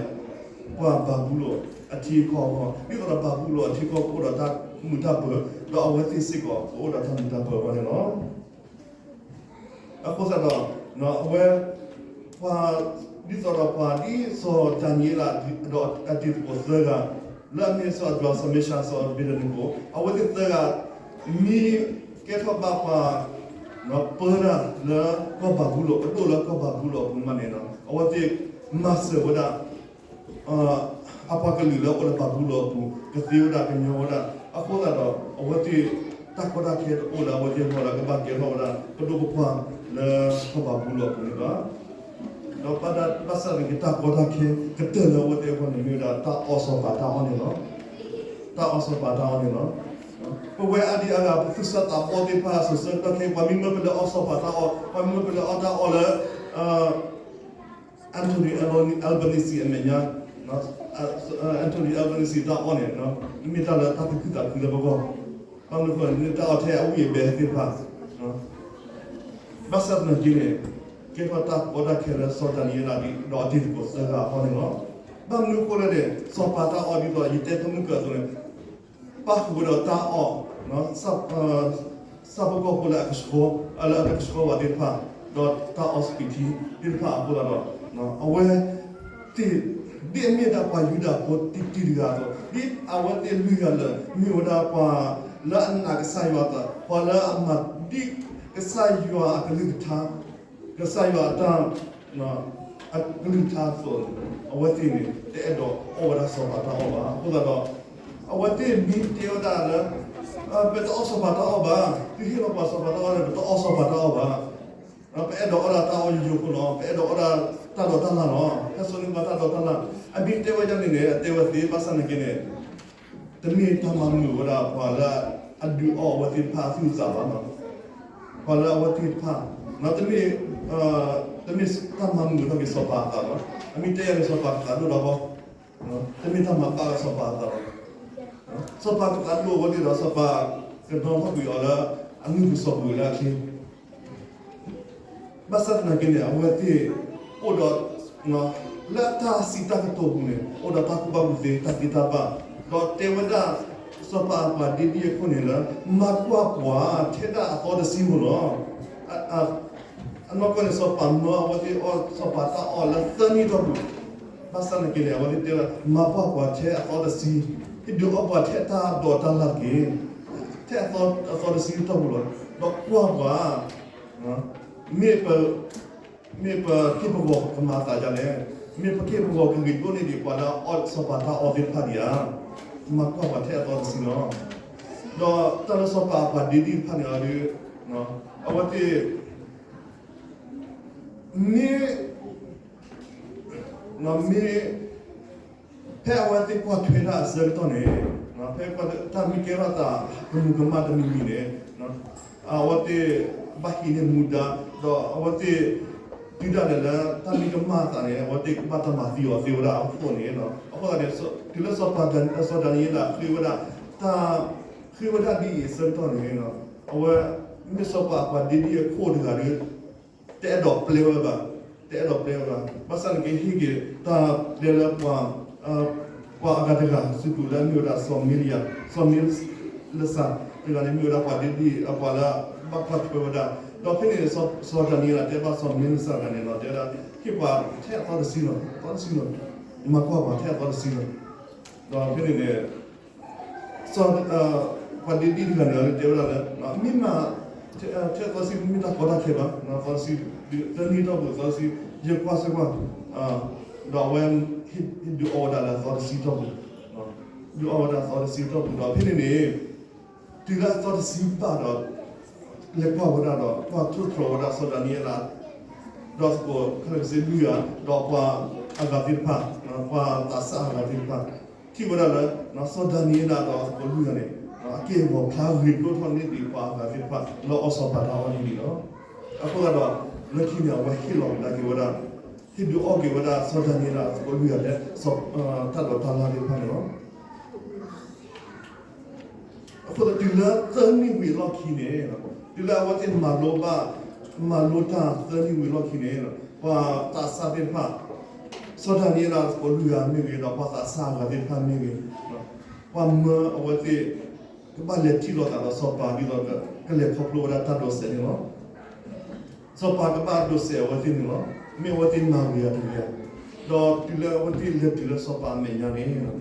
ဘၤဘူလိၣ်အထံအကီၢ်အဂီၢ်, ဒ်သိးဒီးဘၤဘူလိၣ်အထံအကီၢ်ကအိၣ်ဒီးတၢ်မုာ်တၢ်ပၢၤ, ဒီးအဝဲသ့ၣ်စ့ၢ်ကီး ကအိၣ်ဒီးတၢ်မုာ်တၢ်ပၢၤအဂီၢ်န့ၣ်လီၤ. အဃိသတးဒီး အဝဲ ပှၤ ဒ်သိးဒီးပှၤဒ်စီၤဒၤနံးယ့လး ဒီးအတံၤသကိးသၢဂၤ လၢအမ့ၢ်စီၤအဘြၤဟၣ် စီၤမ့ၡး စီၤအဘ့းနကိၤ အဝဲသ့ၣ်သၢဂၤ မ့ၢ်ကဲထီၣ်ဘၣ်ပှၤ ပၢတၢ်လၢကီၢ်ဘၤဘူလိၣ် ပဒိၣ်လၢကီၢ်ဘၤဘူလိၣ်အပူၤမးန့ၣ် အဝဲသ့ၣ်မၤစၢၤဝဲဒၣ် အပှၤကလုာ်လၢအိၣ်လၢဘၤဘူလိၣ်အပူၤ ကသ့ဝဲဒၣ်ကညီဝဲဒၣ် အဃိသတးဒီး အဝဲသ့ၣ်တၢ်ကီတၢ်ခဲတအိၣ်လၢအဝဲသ့ၣ်အဂီၢ်လၢကဘၣ်ကဲထီၣ်ဝဲဒၣ် ပဒိၣ်ပပှၢ်လၢကီၢ်ဘၤဘူလိၣ်အပူၤန့ၣ်ဘၣ်. ဒီးဘၣ်ဆၣ်သနာ်က့ တၢ်ကီတၢ်ခဲကတၢၢ်လၢအဝဲသ့ၣ်အဂီၢ်န့ၣ် မ့ၢ်ဝဲဒၣ်တၢ်အီၣ်စီၤပၤတၢ်အီၣ်န့ၣ်လီၤ. တၢ်အီၣ်စီၤပၤတၢ်အီၣ်န့ၣ်လီၤ. ပဝဲအါဒံအါဂၤ ပသူၣ်စၢ်သးဘီသ့ၣ်တဖၣ် စိၤဆၢကတီၢ်ခဲအံၤ ပှၤမ့ၢ်မၢပလဲၤအီၣ်စီၤပၤတၢ်အီၣ် ပှၤမ့ၢ်မၢပလဲၤအီၣ်တၢ်အီၣ်လၢ Anthony Albanese အမဲာ်ညါ Anthony Albanese တၢ်အီၣ်န့ၣ် မ့ၢ်တၢ်လၢတၢ်သူၣ်ခုသးခုလၢပဂီၢ်, ဘၣ်မနုၤအဃိန့ၣ် တၢ်အီၣ်ထဲအဝံၣ်အဘဲသ့ၣ်တဖၣ် ဘၣ်ဆၣ်သနာ်က့န့ၣ် ကဲထီၣ်တၢ်ကီတၢ်ခဲလၢစီၤဒၤနံးယ့လးဒီးအတံၤသကိးသၢဂၤအဂီၢ်န့ၣ်လီၤ. ဘၣ်မနုၤအဃိလဲၣ်န့ၣ် စီၤပၤတၢ်အီၣ်ဒ်သိးယတဲတမုၢ်ကၢအသိးန့ၣ် ပၣ်ဃုာ်ဝဲဒီးတၢ်အီၣ် ဆၣ်ဖိကီၢ်ဖိလၢအကဆှီ လၢအတကဆှီဘၣ်သ့ၣ်တဖၣ် ဒီးတၢ်အီၣ်စပံးထံသ့ၣ်တဖၣ်အဃိသတးဒီး အဝဲသ့ၣ် ဒ်အမ့ၢ်ဒၣ်ပှၤယူဒၤဖိတံၢ်တံၢ်တဂၤအသိး ဒ်အဝဲသ့ၣ်လွံၢ်ဂၤလၢာ် မ့ၢ်ဝဲဒၣ်ပှၤလၢအနာ်ကစၢ်ယွၤအသး ပှၤလၢအမၤဒ်ကစၢ်ယွၤအကလုၢ်ကထါ ကစၢ်ယွၤအတၢ် အကလုၢ်ကထါအသိး အဝဲသ့ၣ်န့ၣ် တအဲၣ်ဒိးအီၣ်ဝဲဒၣ်စီၤပၤတၢ်အီၣ်ဘၣ်. အဃိသတးဒီး အဝဲသ့ၣ်မ့ၢ်တဲဝဲဒၣ်လၢ ပတအီၣ်စီၤပၤတၢ်အီၣ်ဘၣ်, သုဟ့ၣ်လီၤပှၤစီၤပၤတၢ်အီၣ်န့ၣ် ပတအီၣ်စီၤပၤတၢ်အီၣ်ဘၣ်. ပအဲၣ်ဒိးအီၣ်ဒၣ်တၢ်အီၣ်ယိယိဖိလီၤ. ပအဲၣ်ဒိးအီၣ်ဒၣ်တၢ်ဒီးတၢ်လၢ်လီၤ. ဟဲစိာ်န့ၢ်ပှၤတၢ်ဒီးတၢ်လၢ်. အမ့ၢ်တဲဝဲဒ်န့ၣ်န့ၣ် အတဲဝဲသ့ ဘၣ်ဆၣ်သနာ်က့န့ၣ် တမ့ၢ်တၢ်မၤမုာ်ဝဲဒၣ်ပှၤလၢအဒုးအီၣ်အဝဲသ့ၣ်တဖၣ်အသူၣ်အသးဘၣ်. ပှၤလၢအဝဲသ့ၣ်တဖၣ် တမ့ၢ် တမ့ၢ်တၢ်မၤမုာ်ထီၣ်က့ၤစီၤပၤအသးဘၣ်. အမ့ၢ်တဲယၤန့ၣ် စီၤပၤကသးဒိၣ်ဒီးဘီ တမ့ၢ်တၢ်မၤဘၣ်လၢစီၤပၤအသးဘၣ်. စီၤပၤကသးဒိၣ်အဝဲသ့ၣ်ဒီး စီၤပၤကဒီထီၣ်ကွံာ်အီၤလၢ အမုၢ်ပူၤစီၤပူၤလၢအချ့ ဘၣ်ဆၣ်သနာ်က့န့ၣ် အဝဲသ့ၣ်အိၣ်ဒီး လၢတၢ်စံးတၢ်ကတိၤပူၤန့ၣ် အိၣ်ဒီးတၢ်ကူၣ်ဘၣ်ကူၣ်သ့ တၢ်သ့တၢ်ဘၣ်, ဒီးတဲဝဲဒၣ် စီၤပၤပှၤဒ့ဒံအခိၣ်န့ၣ်လၢ မၤကွၢ်ပှၤထဲဒၣ်အသီတဆံဧိၤလီၤ. အနီၢ်ကီၢ်န့ၣ် စီၤပၤမၢအဝဲသ့ၣ်အီၣ် စီၤပၤတၢ်အီၣ်လၢသၢနံၣ်အတီၢ်ပူၤ, ဘၣ်ဆၣ်သနာ်က့န့ၣ် အဝဲသ့ၣ်တဲဝဲ မၤကွၢ်ပှၤထဲအသီတဆံ, ဟ့ၣ်ဒုးအီၣ်ပှၤထဲတၢ်ဒီးတၢ်လၢ်တက့ၢ်. ထဲအသီတဆံတီၢ်ပူၤလီၤ. ဒီးကွၢ်ပှၤ, မ့ၢ်ပ, မ့ၢ်ပက့ၢ်ပဂီၤကမၤအသးဒ်လဲၣ်, မ့ၢ်ပက့ၢ်ပဂီၤကဂ့ၤဒိၣ်န့ၢ်ဒံးပှၤလၢအအီၣ်စီၤပၤတၢ်အီသ့ၣ်တဖၣ်ဒံးဧါ. မၤကွၢ်ပှၤထဲအသီတဆံလီၤ. ဒီးတၢ်လၢစီၤပၤအပှၤဒ့ဒံၣ်တဖၣ်န့ၣ်ဒီး, အဝဲသ့ၣ် မ့ၢ်, မ့ၢ်, ဖဲအဝဲသ့ၣ်ကွၢ်ထွဲတၢ်အဆၢကတီၢ်န့ၣ်, ဖဲတၢ်မ့ၢ်ကဲထီၣ်သးကမူၤကမၣ်တမံၤမံၤန့ၣ်, အဝဲသ့ၣ်ဘၣ်ဟံးန့ၢ်မူဒါ, ဒီးအဝဲသ့ၣ် တုၤဒၣ်လဲာ်လၢတၢ်မ့ၢ်ကမၣ်အသးန့ၣ် အဝဲသ့ၣ်ကဘၣ်တၢ်မၤသံအီၤသ့ဝဲဒၣ်အဃိန့ၣ်, အဃိသတးန့ၣ် တုၤလၢစီၤပၤဒၤနံးယ့လးဃ့ဝဲဒၣ်, တၢ်ဃ့ဝဲဒၣ်ဒ်အံၤအဆၢကတီၢ်န့ၣ်, အဝဲမ့ၢ်စီၤပၤအပှၤဒ့ဒံၣ်အခိၣ်တဂၤဒီး တအဲၣ်ဒိးပျဲဝဲဘၣ်, တအဲၣ်ဒိးပျဲဝဲဘၣ်. ဘၣ်ဆၣ်န့ၣ်က့ဟ့ၣ်က့ၤတၢ်ပျဲလၢပှၤ, ပှၤအဂၤတဂၤစုပူၤလၢအမ့ၢ်ဝဲဒၣ်စီၤမံလယၤ, စီၤမံလစၤတဂၤန့ၣ် မ့ၢ်ဝဲဒၣ်ပှၤဒ့ဒံၣ်အပှၤလၢဘၣ်ကွၢ်ထွဲဝဲဒၣ်. ဒီးဖဲန့ၣ် စီၤဒၤနံးယ့လးတဲဘၣ်စီၤမံလစၤတဂၤန့ၣ်ဒီး တဲဝဲဒၣ် ဟ့ၣ်ပှၤထဲအသီတဆံလီၤ, အသီတဆံလီၤ, မၤကွၢ်ပှၤထဲအသီတဆံလီၤ. ဒီးဖဲန့ၣ်န့ၣ် စီၤ, ပှၤဒ့ဒံၣ်တဂၤန့ၣ်တဲဝဲဒၣ်လၢ, မ့ၢ်မး, ထဲအသီတဆံမ့ၢ်တၢ်ကီတၢ်ခဲဘၣ်, သီတဆံ, သၢနံၣ်တီၢ်ပူၤသီတဆံ, ယကွၢ်စ့ၢ်ကီး, ဒီးအဝဲဟ့ၣ်ဒုးအီဝဲဒၣ်လၢသီတဆံတီၢ်ပူၤ, ဒုးအီဝဲဒၣ်သီတဆံတီၢ်ပူၤဒီးဖဲန့ၣ်န့ၣ်, တုၤလၢအသီတဆံဘၣ်ဒီး လဲၤကွၢ်ဝဲဒၣ်ဒီး ကွၢ်ထိၣ်သတြီၤဝဲဒၣ်စီၤဒၤနံးယ့လး ဒီးသကိးခဲလၢာ်ကစ့လွံၢ်ဂၤ, ဒီးပှၤအဂၤသ့ၣ်တဖၣ်, ပှၤသးစၢ်အဂၤသ့ၣ်တဖၣ်, ထံၣ်ဝဲဒၣ်လၢ စီၤဒၤနံးယ့လးဒီးသကိးလွံၢ်ဂၤန့ၣ်, အက့ၢ်အဂီၤဖျါဂ့ၤဒိၣ်ထီၣ်န့ၢ်ဒံးပှၤအဂၤသ့ၣ်တဖၣ် လၢအီၣ်စီၤပၤတၢ်အီၣ်န့ၣ်လီၤ. အဃိသတးဒီး လၢခံန့ၣ် အဝဲဟ့ၣ်လီၤကဒါက့ၤဝဲဒၣ်, ဟ့ၣ်ဒုးအီက့ၤဝဲဒၣ်စီၤဒၤနံးယ့လးဒီးသကိးလွံၢ်ဂၤလၢ တၢ်ဒိးတၢ်လၢ်သ့ၣ်တဖၣ်န့ၣ်လီၤ. အဃိသတး တုၤလၢသၢနံၣ်ဝံၤအလီၢ်ခံန့ၣ်, တုၤလၢအဝဲသ့ၣ်မၤလိဘၣ်, မၤလိတၢ်သၢနံၣ်ဝံၤအလီၢ်ခံန့ၣ်, ပှၤသးစၢ်သ့ၣ်တဖၣ်, စီၤဒၤနံးယ့လးသကိးလွံၢ်ဂၤမ့ၢ်ဂ့ၤ, ဒီးပှၤသးစၢ်အဂၤသ့ၣ်တဖၣ်မ့ၢ်ဂ့ၤ, ပှၤမၢအဝဲသ့ၣ် ကဘၣ်လဲၤထံၣ်လိာ်သးဒီးစီၤပၤဒ်သိးကလဲၤခီဖျိဝဲဒၣ်တၢ်ဒိးစဲးန့ၣ်လီၤ. စီၤပၤကဘၣ်ဒိးစဲးအဝဲသ့ၣ်န့ၣ်လီၤ. မ့ၢ်အဝဲသ့ၣ်မၤဂ့ၤဧါတဂ့ၤဧါ, ဒီးတုၤလၢအဝဲသ့ၣ်လဲၤတုၤလၢစီၤပၤအမဲာ်ညါန့ၣ်,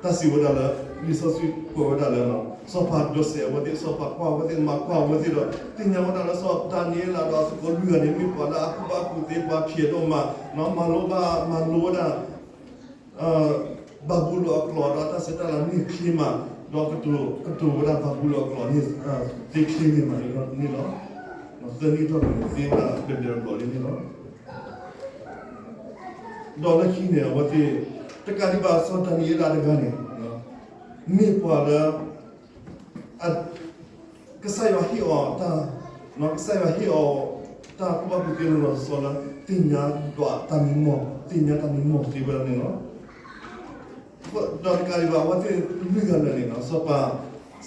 တၢ်စံးဝဲဒၣ်လၢ လံာ်စီဆှံကွဲးဝဲဒၣ်လၢ စီၤပၤဒိးစဲးအဝဲသ့ၣ်, စီၤပၤကွၢ်ဝဲသ့ၣ်, မၤကွၢ်ဝဲသ့ၣ်ဒီး သ့ၣ်ညါဝဲဒၣ်လၢစီၤဒၤနံးယ့လးဒီးသကိးလွံၢ်ဂၤန့ၣ် မ့ၢ်ပှၤလၢအကူၣ်ဘၣ်ကူၣ်သ့ ပှၤဖျဲးဒိၣ်မး, မၤလိဘၣ်မၤလိဝဲဒၣ် ဘၤဘူလိၣ်အကျိာ်ဒီးတၢ်ဆဲးတၢ်လၤန့ၢ်ချ့မး, ဒီးကတိၤဝဲဒၣ်ဘၤဘူလိၣ်အကျိာ်န့ၣ် သ့ချ့န့ၢ်မးန့ၣ်လီၤ. သၢနံၣ်ထီၣ်န့ၣ် သ့ဝဲဒၣ်ဘျဲၣ်ဘျဲၣ်ဘျီၣ်လံန့ၣ်လီၤ. ဒီးလၢခံန့ၣ် အဝဲသ့ၣ် တကးဒံးဘၣ်စီၤဒၤနံးယ့လးတဂၤန့ၣ် မ့ၢ်ပှၤလၢ ကစၢ်ယွၤဟ့ၣ်အီၤတၢ်, ကစၢ်ယွၤဟ့ၣ်အီၤ တၢ်ကူၣ်ဘၣ်ကူၣ်သ့လီၤလီၤဆီဆီလၢ သ့ၣ်ညါဒွးတၢ်မံမီၢ်, သ့ၣ်ညါတၢ်မံမီၢ်သ့ဝဲဒၣ်န့ၣ်လီၤ. ဒီးတကးဒံးဘၣ် အဝဲသ့ၣ်လွံၢ်ဂၤလၢာ်န့ၣ် စီၤပၤ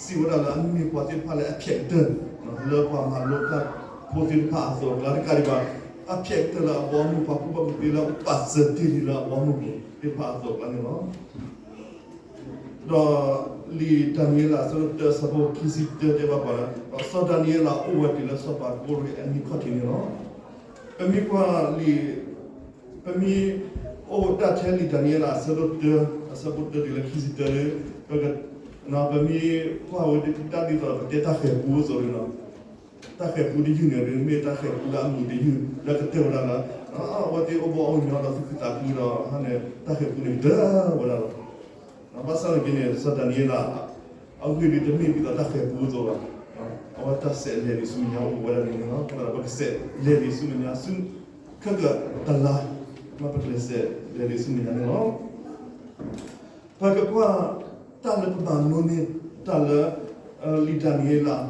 စံးဝဲဒၣ်လၢအမ့ၢ်ပှၤသ့ၣ်တဖၣ်လၢအဖျဲးကတၢၢ် လၢပှၤမၤလိတၢ်ဖိသ့ၣ်တဖၣ်အသိးအကျါ တကးဒံးဘၣ် အဖျဲးကတၢၢ်လၢအဘီအမုၢ် ပှၤကူၣ်ဘၣ်ကူၣ်သ့လၢပာ်စၢၤတ့ၢ်လံလၢအဘီအမုၢ်ပူၤသ့ၣ်တဖၣ်အသိးအကျါန့ၣ်လီၤ. ဒီးလံာ်ဒၤနံးယ့လး အဆၢဒိၣ်တၢ အဆၢဖိခံဆံတၢတဲဘၣ်ပှၤလၢ ဒီးစီၤဒၤနံးယ့လးအိၣ်ဝဲတုၤလၢစီၤပၤကိရ့အနံၤခီၣ်ထံးန့ၣ်လီၤ. ပမ့ၢ်ကွၢ်လံာ်, ပမ့ၢ်အိၣ်ဝဲဒၣ်ထဲလံာ်ဒၤနံးယ့လး အဆၢဒိၣ်တၢ, အဆၢဖိတၢတုၤလၢခံဆံတၢ, ပမ့ၢ်ကွၢ်ဝဲဒၣ်ဒ်သိးဒီး ပတဲတၢ်ဃဲၤပူအသိးန့ၣ်လီၤ. တၢ်ဃဲၤပူတယုၢ်န့ၣ် မ့ၢ်တၢ်ဃဲၤပူလၢအမုာ်တယုၢ် လၢကတၢၢ်ဝဲဒၣ်လၢ အဝဲသ့ၣ်အိၣ်ဘီအိၣ်ညီဒီးသူၣ်ခုသးခုဒီး ဟါန့ၣ် တၢ်ဃဲၤပူန့ၣ်ကတၢၢ်ဝဲဒၣ်လီၤ. ဘၣ်ဆၣ်သနာ်က့န့ၣ် စီၤဒၤနံးယ့လး အဂ့ၢ်ဒ်အံၤတမ့ၢ်ဒ်သိးတၢ်ဃဲၤပူအသိးဘၣ်. အဝဲတၢ်ဆဲးလဲၤဒံးဆူမဲာ်ညါအိၣ်ဝဲဒၣ်န့ၣ်လီၤ. အဃိသတးဒီး ပကဆဲးလဲၤဒံးဆူမဲာ်ညါဆူ ခဲကတလါ, မ့ၢ်ပကလဲၤဆဲးလဲၤဒံးဆူမဲာ်ညါန့ၣ်လီၤ. ပကကွၢ်တၢ်လၢပမၤလိန့ၢ်တၢ်လၢ လံာ်ဒၤနံးယ့လး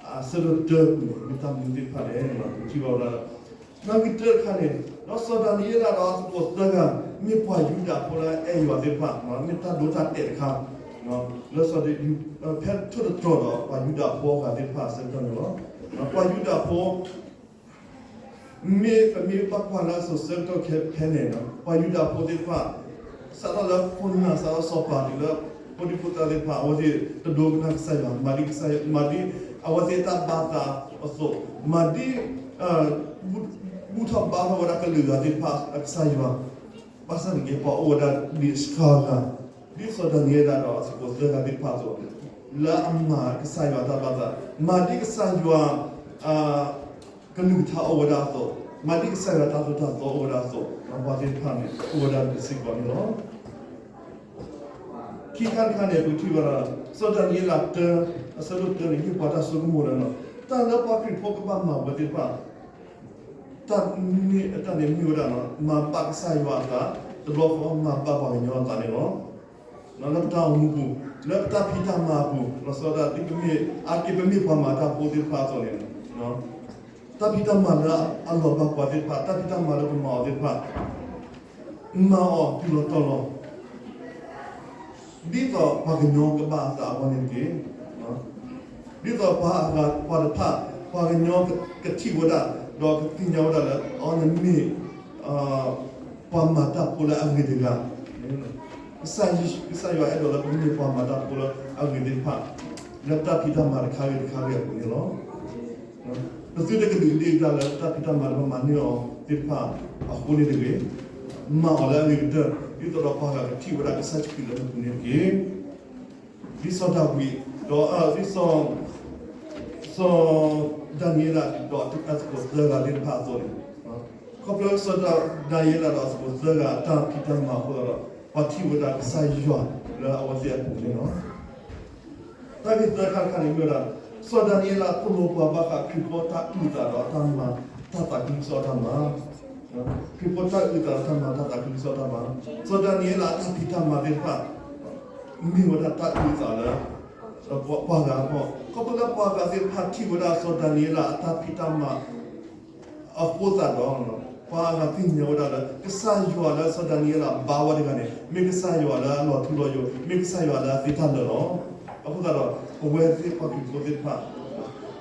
အဆၢဒိၣ်တၢပူၤန့ၣ် မ့ၢ်တၢ်မနုၤသ့ၣ်တဖၣ်လဲၣ်န့ၣ် ပထံၣ်ဘၣ်ဝဲဒၣ် နီၣ်ဂံၢ်တၢတခါန့ၣ် ဒီးစီၤဒၤနံးယ့လးဒီးအသကိးသၢဂၤ မ့ၢ်ပှၤယူဒၤဖိလၢအအဲၣ်ယွၤသ့ၣ်တဖၣ်, မ့ၢ်တၢ်ဒိတၢ်တဲာ်တခါ လၢစီၤ, ဖဲထိၣ်သတြီၤဒီးပှၤယူဒၤဖိအဂၤသ့ၣ်တဖၣ်အဆၢကတီၢ်န့ၣ်လီၤ. ပှၤယူဒၤဖိ မ့ၢ်ပမ့ၢ်ဘၣ်ကွၢ်လၢအစိၤဆၢကတီၢ်ခဲဖဲန့ၣ် ပှၤယူဒၤဖိသ့ၣ်တဖၣ် စးထီၣ်လၢခိၣ်နၢ် စးထီၣ်စီၤပၤတုၤလၢဖိဒံဖိသၣ်သ့ၣ်တဖၣ် အဝဲသ့ၣ်တဒိကနၣ်ကစၢ်ယွၤ, မၤဒ်ကစၢ်ယွၤ, မၤဒ်အဝဲသ့ၣ်အတၢ်ဘၣ်သးအသိး, မၤဒ် ဘူၣ်ထီၣ်ဘါထီၣ်ဝဲဒၣ်ကလုာ်ဂၤသ့ၣ်တဖၣ်အကစၢ်ယွၤ, ဘၣ်ဆၣ်သနာ်က့ ပှၤအိၣ်ဝဲဒၣ်ဒ်စှၤဂၤ ဒ်စီၤဒၤနံးယ့လးဒီးအသကိးသၢဂၤသ့ၣ်တဖၣ်အသိး, လၢအမၤကစၢ်ယွၤတၢ်ဘၣ်သး, မၤဒ်ကစၢ်ယွၤ ကလုၢ်ကထါအိၣ်ဝဲဒၣ်အသိး, မၤဒ်ကစၢ်ယွၤတၢ်သိၣ်တၢ်သီအိၣ်ဝဲဒၣ်အသိး, ပှၤသ့ၣ်တဖၣ်န့ၣ် အိၣ်ဝဲဒၣ်တစ့ၢ်ကီးန့ၣ်လီၤ. ခံခါတခါန့ၣ် ပထံၣ်ဝဲဒၣ် စီၤဒၤနံးယ့လးတၢ အဆၢဒိၣ်တၢန့ၣ် ဟ့ၣ်ပှၤတၢ်ဆိကမိၣ်လၢ တၢ်လၢပှၤခရံာ်ဖိကဘၣ်မၤဝဲသ့ၣ်တဖၣ် တၢ်န့ၣ်မ့ၢ်ဝဲဒၣ် မၤဘၣ်ကစၢ်ယွၤအသး, တဘျီဃီမၤဘၣ်ပှၤကညီအသးန့ၣ်လီၤ. လၢပတၢ်အိၣ်မူပူၤ, လၢပတၢ်ဖံးတၢ်မၤအပူၤ, လီၤဆီဒၣ်တၢ် ဒ်ပမ့ၢ် အါတက့ၢ်ပမ့ၢ်ပှၤမၤတၢ်ဖိသ့ၣ်တဖၣ်အသိးန့ၣ်, တၢ်ဖံးတၢ်မၤလၢအလီၤဘၣ်ပှၤသ့ၣ်တဖၣ်, တၢ်ဖံးတၢ်မၤလၢပမၤအီၤသ့ၣ်တဖၣ် မၤအီၤတုၤလီၤတီၤလီၤ ဒ်သိးပှၤကညီကဘၣ်အသးအဂီၢ်န့ၣ်တက့ၢ်. ဒ်သိးပှၤအဂၤပှၤတဖၣ် ပှၤကညီကထံၣ်ဝဲဒၣ် ဒီးကသ့ၣ်ညါဝဲဒၣ်လၢ အီၤန့ၣ်မ့ၢ် ပှၤမၤတၢ်ဖိလၢအဂ့ၤတဂၤ, ကစၢ်ယွၤအဲၣ်ဒိးလၢပမ့ၢ်ပှၤမၤတၢ်ဖိလၢအဂ့ၤသ့ၣ်တဖၣ် လၢတၢ်ဖံးတၢ်မၤတခါဂ့ၤတခါဂ့ၤအပူၤန့ၣ်လီၤ. ပသုတကဒုးဒ့ၣ်ဒၣ်လၢတၢ်ဖံးတၢ်မၤလၢပမၤန့ၢ်အီၤသ့ၣ်တဖၣ်အဃိန့ၣ်တဂ့ၤ, မၤအီၤလၢအဂ့ၤကတၢၢ် ဒ်သိးဒီးပှၤဂၤကထံၣ်ဝဲဒၣ်ကစၢ်ယ့ၣ်ၡူးခရံာ်လၢပပူၤန့ၣ်တက့ၢ်. ဒ်စီၤဒၤဝံး ဒီး ဒ်စီၤ စီၤဒၤနံးယ့လးဒီးအသကိးသၢဂၤသ့ၣ်တဖၣ်အသိးန့ၣ်, ခီဖျိစီၤဒၤနံးယ့လးဒီးအသကိးသၢဂၤအတၢ်ဖံးတၢ်မၤအဃိသတးဒီး ပှၤထံၣ်ဝဲဒၣ်ကစၢ်ယွၤလၢအဝဲသ့ၣ်အပူၤန့ၣ်လီၤ. တၢ်ဂ့ၢ်သၢခါတခါန့ၣ်မ့ၢ်ဝဲဒၣ် စီၤဒၤနံးယ့လးသိၣ်လိပှၤဘၣ်ဃးခရံာ်ဖိတၢ်အုၣ်အသးဒီးတၢ်မၤ တၢ်သးခုကစီၣ်တၢ်မၤ ခရံာ်ဖိတၢ်အုၣ်အသးဒီးတၢ်မၤတၢ်သးခုကစီၣ်တၢ်မၤ, စီၤဒၤနံးယ့လးအတၢ်ဖံးတၢ်မၤသ့ၣ်တဖၣ် မ့ၢ်ဝဲဒၣ်တၢ်အုၣ်အသးလၢ ပှၤဂၤအဂီၢ်, ခီဖျိလၢပှၤဂၤသ့ၣ်တဖၣ်ထံၣ်ဝဲဒၣ်စီၤဒၤနံးယ့လးအတၢ်ဖံးတၢ်မၤ အဃိသတးဒီး ပှၤဂၤသ့ၣ်ညါဝဲဒၣ်လၢ ကစၢ်ယွၤလၢစီၤဒၤနံးယ့လးဘါဝဲတဂၤန့ၣ် မ့ၢ်ကစၢ်ယွၤလၢအလီၤထူလီၤယိာ်, မ့ၢ်ကစၢ်ယွၤလၢအသ့တၢ်လၢာ်လီၤ. အဃိသတးဒီး ပဝဲသ့ၣ်ပှၤခရံာ်ဖိသ့ၣ်တဖၣ်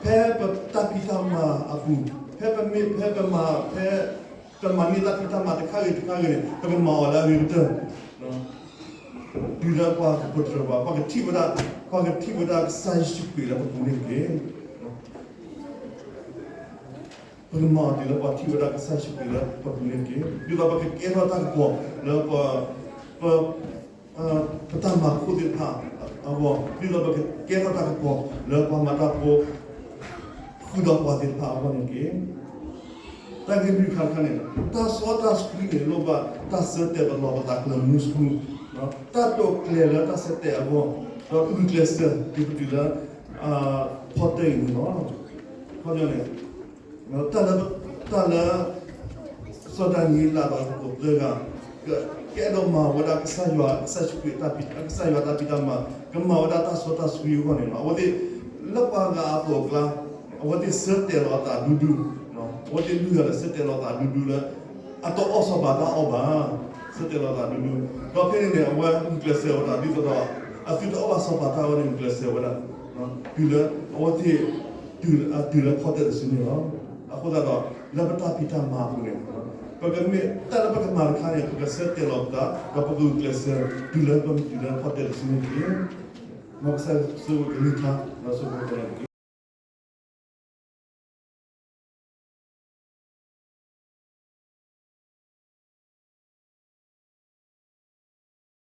ဖဲပတၢ်ဖံးတၢ်မၤအပူၤ, ဖဲပမ့ၢ် ဖဲပမၤ ဖဲ ပမၤန့ၢ်တၢ်ဖံးတၢ်မၤတခါဂ့ၤတခါဂ့ၤန့ၣ် ပကမၤအီၤလၢအဂ့ၤကတၢၢ် တုၤလၢပှၤကပိာ်တြၢၤပှၤ, ပှၤကထံၣ်ဝဲဒၣ်, ပှၤကထံၣ်ဝဲဒၣ်ကစၢ်ယ့ၣ်ၡူးခရံာ်လၢပပူၤန့ၣ်တက့ၢ်. ပကမၤအီၤတုၤလၢပှၤထံၣ်ဝဲဒၣ်ကစၢ်ယ့ၣ်ၡူးခရံာ်လၢပပူၤန့ၣ်တက့ၢ်. ဒ်သိးပကကဲထီၣ်တၢ်ကပီၤလၢပ ပ ပတၢ်မၤခိၣ်သ့ၣ်တဖၣ်အဂီၢ်, ဒ်သိးပကကဲထီၣ်တၢ်ကပီၤလၢပှၤမၤတၢ်ဖိ ဃုာ်ဒီးပှၤသ့ၣ်တဖၣ်အဂီၢ်န့ၣ်တက့ၢ်. တၢ်ဂ့ၢ်လွံၢ်ခါတခါန့ၣ် တၢ်စီတၢ်ဆှံန့ၣ် လိၣ်ဘၣ်တၢ်ဆၢတဲာ်ပလီၢ်ပသးကျၢၤမုဆူ, တၢ်တိာ်ကျဲၤလၢတၢ်ဆၢတဲာ်အဂီၢ်, ဒီးဂုာ်ကျဲးစၢး ဒ်ပတုၤလၢ ဖီတၢၢ်အံၤန့ၣ်လီၤ. ခီပညီန့ၣ် တၢ်လၢ တၢ်လၢ စီၤဒၤနံးယ့လးဒီးအသကိးသၢဂၤ က ကအဲၣ်ဒိးမၤဝဲဒၣ်ကစၢ်ယွၤ ကစၢ်ယ့ၣ်ၡူးခရံာ် ကစၢ်ယွၤတၢ်ဖံးတၢ်မၤ ကမၤဝဲဒၣ်တၢ်စီတၢ်ဆှံအဂီၢ်န့ၣ်လီၤ. အဝဲသ့ၣ် လၢပှၤဂၤအသိးအကျါ အဝဲသ့ၣ်ဆၢတဲာ်လီၤအသးဒူဒူ, အဝဲသ့ၣ်လုၢ်ဂၤဒီးဆၢတဲာ်လီၤအသးဒူဒူလၢ အတအီၣ်စီၤပၤတၢ်အီၣ်ဘၣ်, ဆၢတဲာ်လီၤအသးဒူဒူ, ဒီးဖဲန့ၣ်န့ၣ် အဝဲဂုာ်ကျဲးစၢးဝဲဒၣ် ဒ်သိးဒီး အသုတအီၣ်ဘၣ်စီၤပၤတၢ်အီၣ်န့ၣ် ဂုာ်ကျဲးစၢးဝဲဒၣ် တုၤလၢအဝဲသ့ၣ် တုၤလၢဖီတၢၢ်တစုန့ၣ်လီၤ. အဃိသတးဒီး လၢပတၢ်ဖံးတၢ်မၤအပူၤန့ၣ် ပကမ့ၢ်တၢ်လၢပကမၤတခါန့ၣ် ပကဆၢတဲာ်လီၤပသး ဒီးပကဂုာ်ကျဲးစၢး တုၤလၢပမ့ၢ်တုၤလၢဖီတၢၢ်တစုန့ၣ်တက့ၢ်. မ်ကစၢ်ယွၤဆိၣ်ဂ့ၤကလုၢ်ကထါ ဒီးဆိၣ်ဂ့ၤပှၤန့ၣ်တက့ၢ်.